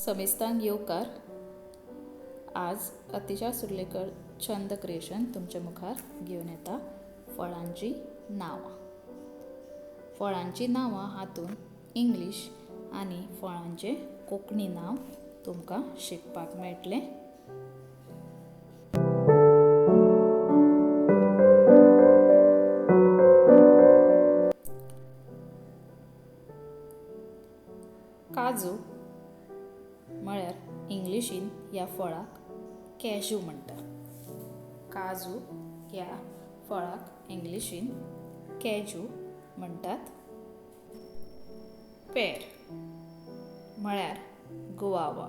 समेस्तांक येवकार. आज अतिशा सुर्लेकर छंद क्रिएशन तुमच्या मुखार घेवन येता फळांची नांवां. फळांची नांवां हातूंत इंग्लीश आनी फळांचें कोंकणी नांव तुमकां शिकपाक मेळटलें. काजू म्हळ्यार इंग्लिशीन ह्या फळाक कॅज्यू म्हणटात. काजू ह्या फळाक इंग्लिशीन कॅज्यू म्हणटात. पेर म्हळ्यार गुआवा.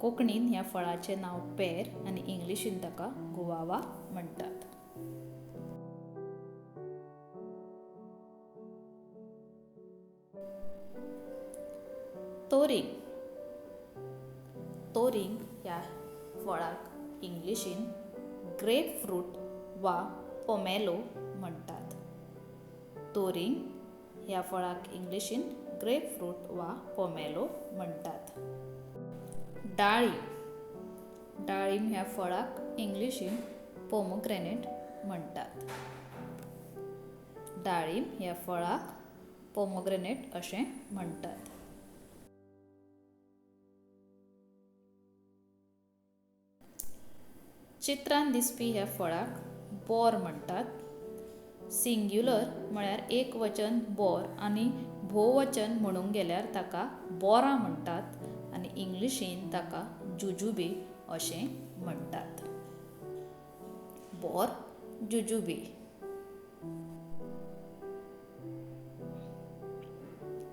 कोंकणीन ह्या फळाचें नांव पेर आनी इंग्लिशीन ताका गुआवा म्हणटात. तोरींग. तोरींग ह्या फळाक इंग्लिशीन ग्रेपफ्रूट वा पोमेलो म्हणटात. तोरींग ह्या फळाक इंग्लिशीन ग्रेपफ्रूट वा पोमेलो म्हणटात. डाळीम. डाळीम ह्या फळाक इंग्लिशीन पोमोग्रेनेट म्हणटात. डाळीम ह्या फळाक पोमोग्रेनेट अशें म्हणटात. चित्रान दिसपी ह्या फळाक बोर म्हणटात. सिंग्युलर म्हळ्यार एक वचन बोर आनी भोववचन म्हणूंक गेल्यार ताका बोरां म्हणटात आनी इंग्लिशीन ताका जुजुबे अशें म्हणटात. बोर, जुजुबे.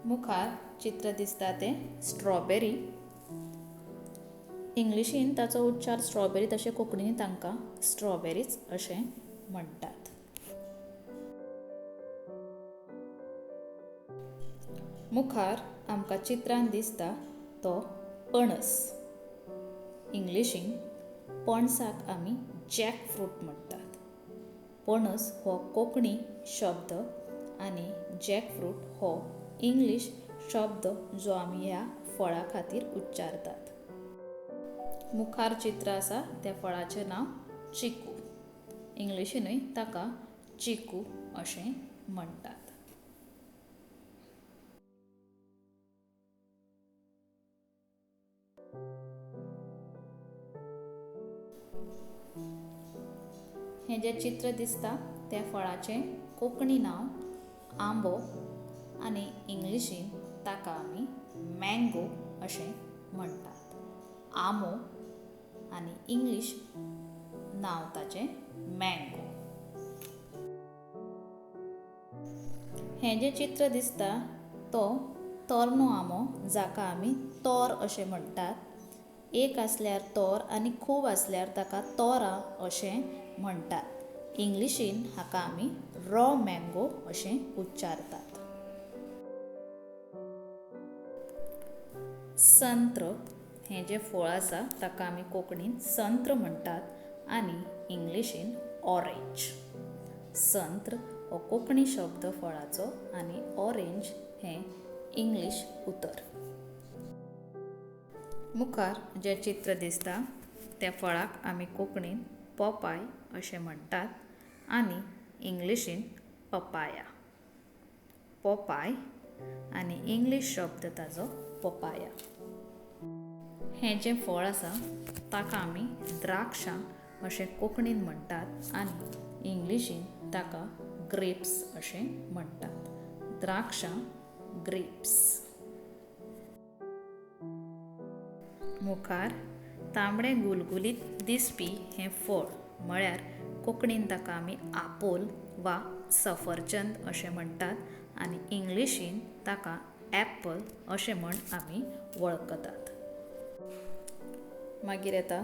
मुखार चित्र दिसता तें स्ट्रॉबेरी. इंग्लिशीन ताचो उच्चार स्ट्रॉबेरी तशें कोंकणीन तांकां स्ट्रॉबेरीच अशें म्हणटात. मुखार आमकां चित्रान दिसता तो पणस. इंग्लिशीन पणसाक आमी जॅक फ्रूट म्हणटात. पणस हो कोंकणी शब्द आनी जॅक फ्रूट हो इंग्लीश शब्द जो आमी ह्या फळा खातीर उच्चारतात. मुखार चित्र आसा त्या फळाचें नांव चिकू. इंग्लिशीनूय ताका चिकू अशें म्हणटात. हें जें चित्र दिसता त्या फळाचें कोंकणी नांव आंबो आनी इंग्लिशीन ताका आमी मँगो अशें म्हणटात. आंबो आनी इंग्लीश नांव ताचें मँगो. हें जें चित्र दिसता तो तरनो आंबो जाका आमी तोर अशें म्हणटात. एक आसल्यार तोर आनी खूब आसल्यार ताका तोरां अशें म्हणटात. इंग्लिशीन हाका आमी रॉ मँगो अशें उच्चारतात. संत्र हें जें फळ आसा ताका आमी कोंकणीन संत्र म्हणटात आनी इंग्लिशीन ऑरेंज. संत्र हो कोंकणी शब्द फळाचो आनी ऑरेंज हें इंग्लीश उतर. मुखार जें चित्र दिसता त्या फळाक आमी कोंकणीन पोपाय अशें म्हणटात आनी इंग्लिशीन पपाया. पोपाय आनी इंग्लीश शब्द ताजो पपाया. हें जें फळ आसा ताका आमी द्राक्षां अशें कोंकणीन म्हणटात आनी इंग्लिशीन ताका ग्रेप्स अशें म्हणटात. द्राक्षां, ग्रेप्स. मुखार तांबडें गुलगुलीत दिसपी हें फळ म्हळ्यार कोंकणीन ताका आमी आपोल वा सफरचंद अशें म्हणटात आनी इंग्लिशीन ताका ऍपल अशें म्हण आमी वळखतात. मागीर येता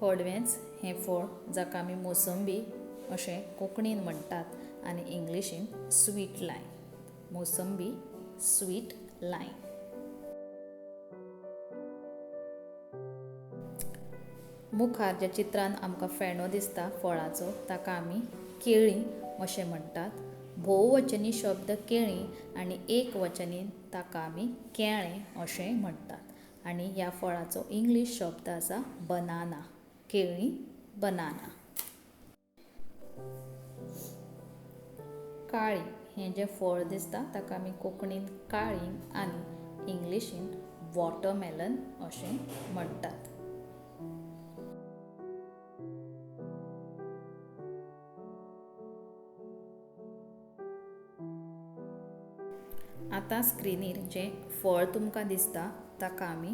हळडुवेंच हें फळ जाका आमी मोसंबी अशें कोंकणीन म्हणटात आनी इंग्लिशीन स्वीट लायम. मोसंबी, स्वीट लायम. मुखार ज्या चित्रान आमकां फेणो दिसता फळाचो ताका आमी केळीं अशें म्हणटात. भोववचनी शब्द केळीं आनी एकवचनी ताका आमी केळें अशें म्हणटात आनी ह्या फळाचो इंग्लीश शब्द आसा बनाना. केळीं बनाना. काळी हें जें फळ दिसता ताका आमी कोंकणीन काळींग आनी इंग्लिशीन वॉटरमेलन अशें म्हणटात. आतां स्क्रिनीर जें फळ तुमकां दिसता ताका आमी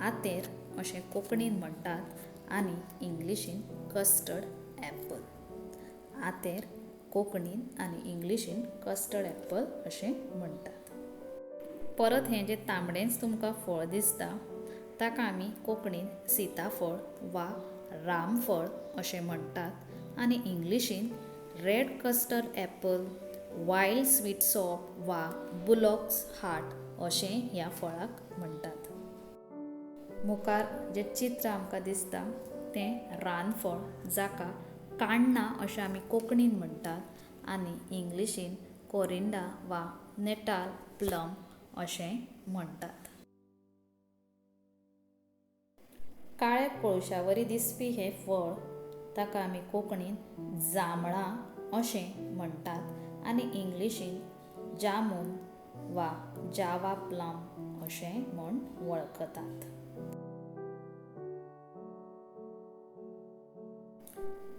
आतेर अशें कोंकणीन म्हणटात आनी इंग्लिशीन कस्टर्ड एप्पल. आतेर कोंकणीन आनी इंग्लिशीन कस्टर्ड एप्पल अशें म्हणटात. परत हें जें तांबडेंच तुमकां फळ दिसता ताका आमी कोंकणीन सीताफळ वा रामफळ अशें म्हणटात आनी इंग्लिशीन red custard apple, wild sweetsop वा बुलॉक्स हार्ट अशें ह्या फळाक म्हणटात. मुखार जें चित्र आमकां दिसता तें रानफळ जाका काण्णां अशें आमी कोंकणीन म्हणटात आनी इंग्लिशीन कोरिंडा वा नेटाल प्लम अशें म्हणटात. काळ्या कोळशा वरी दिसपी हें फळ ताका आमी कोंकणीन जांबळां अशें म्हणटात आनी इंग्लिशीन जामून वा जावा प्लम अशें म्हूण वळखतात.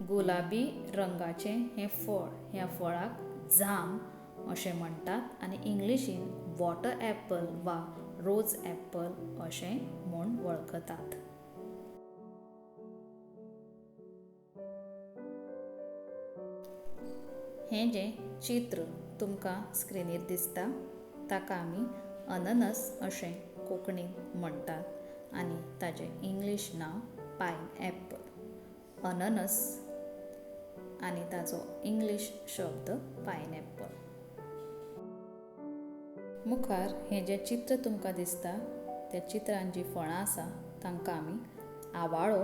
गुलाबी रंगाचें हें फळ ह्या फळाक जाम अशें म्हणटात आनी इंग्लिशीन वॉटर एप्पल वा रोज एप्पल अशें म्हूण वळखतात. हें जें चित्र तुमकां स्क्रिनीर दिसता ताका आमी अननस अशें कोंकणीन म्हणटात आनी ताजें इंग्लीश नांव पायनएप्पल. अननस आनी ताजो इंग्लीश शब्द पायनएप्पल. मुखार हें जें चित्र तुमकां दिसता त्या चित्रान जीं फळां आसा तांकां आमी आवाळो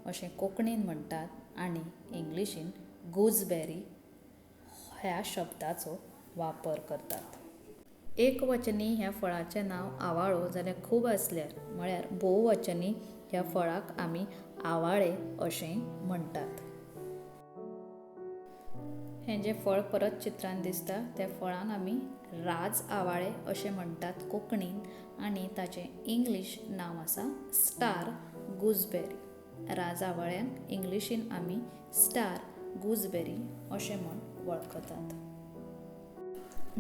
अशें कोंकणीन म्हणटात आनी इंग्लिशीन गुजबेरी ह्या शब्दाचो वापर करतात. एकवचनी ह्या फळाचें नांव आवाळो जाल्यार खूब आसल्यार म्हळ्यार भोववचनी ह्या फळाक आमी आवाळे अशें म्हणटात. हें जें फळ परत चित्रान दिसता त्या फळांक आमी राज आवाळे अशें म्हणटात कोंकणीन आनी ताचें इंग्लीश नांव आसा स्टार गुजबेरी. राज आवाळ्यांक इंग्लिशीन आमी स्टार गुजबेरी अशें म्हूण वळखतात.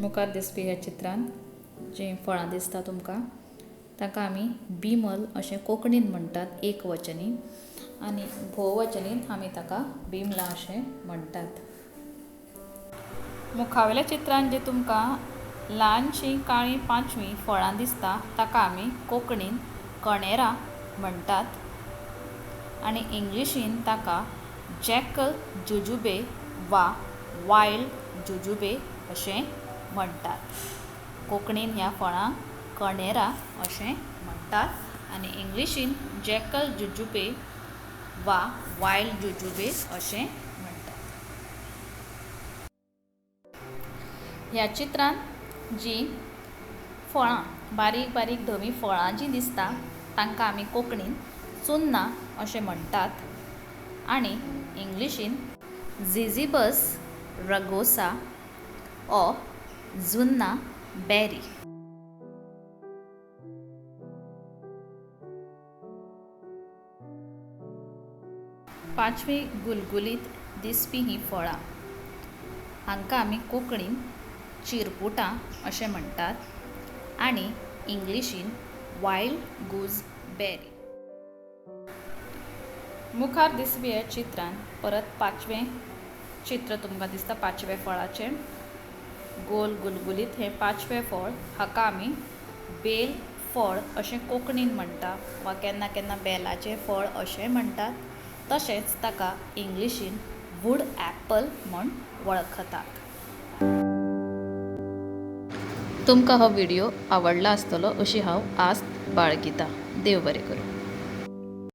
मुखार दिसपी ह्या चित्रान जीं फळां दिसता तुमकां ताका आमी बिमल अशें कोंकणीन म्हणटात एकवचनी आनी भोववचनीन आमी ताका बिमलां अशें म्हणटात. मुखावेल्या चित्रान जी तुमकां ल्हानशीं काळीं पांचवीं फळां दिसता ताका आमी कोंकणीन कणेरां म्हणटात आनी इंग्लिशीन ताका जॅकल जुजुबे वा वायल्ड जुजुबे अशें म्हणटात. कोंकणीन ह्या फळांक कणेरां अशें म्हणटात आनी इंग्लिशीन जॅकल जुजुबे वा वायल्ड जुजुबे अशें म्हणटात. ह्या चित्रांत जीं फळां बारीक बारीक धवीं फळां जीं दिसता तांकां आमी कोंकणीन चुन्नां अशें म्हणटात आनी इंग्लिशीन झिझिबस रगोसा ओ जुन्ना बेरी. पांचवी गुलगुलीत दिसपी हीं फळां हांकां आमी कोंकणीन चिरपुटां अशें म्हणटात आनी इंग्लिशीन वायल्ड गूज बेरी. मुखार दिसपी ह्या चित्रान परत पांचवें चित्र तुमकां दिसता पांचव्या फळाचें गोल गुलगुलीत हें पांचवें फळ हाका आमी बेल फळ अशें कोंकणीन म्हणटा वा केन्ना केन्ना बेलाचें फळ अशें म्हणटात. तशेंच ताका इंग्लिशीन वूड एप्पल म्हूण वळखतात. तुमकां हो व्हिडियो आवडला आसतलो अशी हांव आस्त बाळगितां. देव बरें करूं.